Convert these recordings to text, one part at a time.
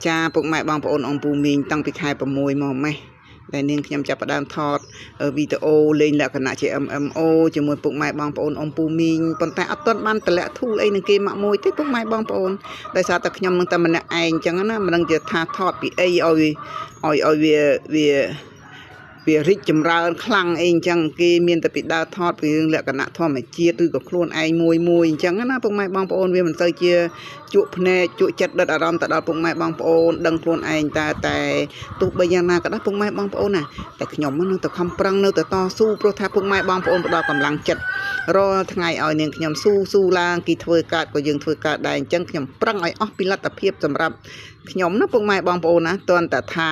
ចាពុកម៉ែបងប្អូនអង្គពូមីងតាំងពីខែ6មកម៉េះដែលនាងខ្ញុំចាប់ផ្ដើមថតវីដេអូលេងលក្ខណៈជា MMO ជាមួយពុកម៉ែបងប្អូនអង្គពូមីងប៉ុន្តែអត់ទាន់បានតម្លាក់ធូលអីនឹងគេមកមួយទេពុកម៉ែបងប្អូនដោយសារតែខ្ញុំនឹងតែម្នាក់ឯងអញ្ចឹងណាមិនដឹងជាថាថតពីអីឲ្យឲ្យឲ្យវាវាវារីកចម្រើនខ្លាំងអីអញ្ចឹងគេមានតែពីដើរថតពីរឿងលក្ខណៈធម្មជាតិឬក៏ខ្លួនឯងមួយមួយអញ្ចឹងណាពុកម៉ែបងប្អូនវាមិនសូវជាជក់ភ្នែកជក់ចិត្តដិតអារម្មណ៍ទៅដល់ពុកម៉ែបងប្អូនដឹងខ្លួនឯងតែតែទោះបីយ៉ាងណាក៏ដោយពុកម៉ែបងប្អូនណាតែខ្ញុំនៅតែខំប្រឹងនៅតែតស៊ូព្រោះថាពុកម៉ែបងប្អូនផ្ដល់កម្លាំងចិត្តរាល់ថ្ងៃឲ្យនាងខ្ញុំស៊ូស៊ូឡើងគេធ្វើកើតក៏យើងធ្វើកើតដែរអញ្ចឹងខ្ញុំប្រឹងឲ្យអស់ពីលទ្ធភាពសម្រាប់ខ្ញុំណាពុកម៉ែបងប្អូនណាទាន់តែថា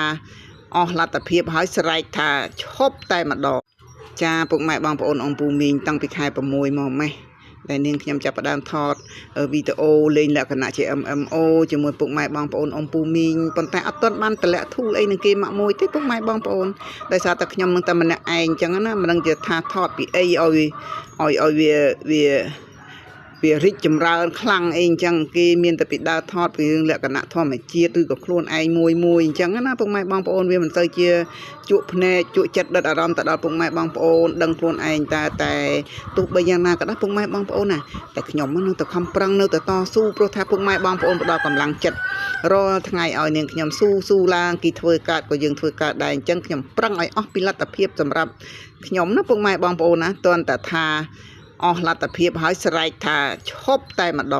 អស់លទ្ធភាពហើយស្រែកថាឈប់តែម្ដងចាពុកម៉ែបងប្អូនអង្គពូមីងតាំងពីខែ6មកម៉េះដែលនាងខ្ញុំចាប់ផ្ដើមថតវីដេអូលេងលក្ខណៈជា MMO ជាមួយពុកម៉ែបងប្អូនអង្គពូមីងប៉ុន្តែអត់ទាន់បានតម្លាក់ធូលអីនឹងគេមកមួយទេពុកម៉ែបងប្អូនដោយសារតែខ្ញុំនឹងតែម្នាក់ឯងអញ្ចឹងណាមិនដឹងជាថាថតពីអីឲ្យឲ្យឲ្យវាវាវារីកចម្រើនខ្លាំងអីអញ្ចឹងគេមានតែពីដើរថតពីរឿងលក្ខណៈធម្មជាតិឬក៏ខ្លួនឯងមួយមួយអញ្ចឹងណាពុកម៉ែបងប្អូនវាមិនសូវជាជក់ភ្នែកជក់ចិត្តដិតអារម្មណ៍ទៅដល់ពុកម៉ែបងប្អូនដឹងខ្លួនឯងតែតែទោះបីយ៉ាងណាក៏ដោយពុកម៉ែបងប្អូនណាតែខ្ញុំនៅតែខំប្រឹងនៅតែតស៊ូព្រោះថាពុកម៉ែបងប្អូនផ្ដល់កម្លាំងចិត្តរាល់ថ្ងៃឲ្យនាងខ្ញុំស៊ូស៊ូឡើងគេធ្វើកើតក៏យើងធ្វើកើតដែរអញ្ចឹងខ្ញុំប្រឹងឲ្យអស់ពីលទ្ធភាពសម្រាប់ខ្ញុំណាពុកម៉ែបងប្អូនណាទាន់តែថាអស់លទ្ធភាពហើយស្រែកថាឈប់តែម្ដង។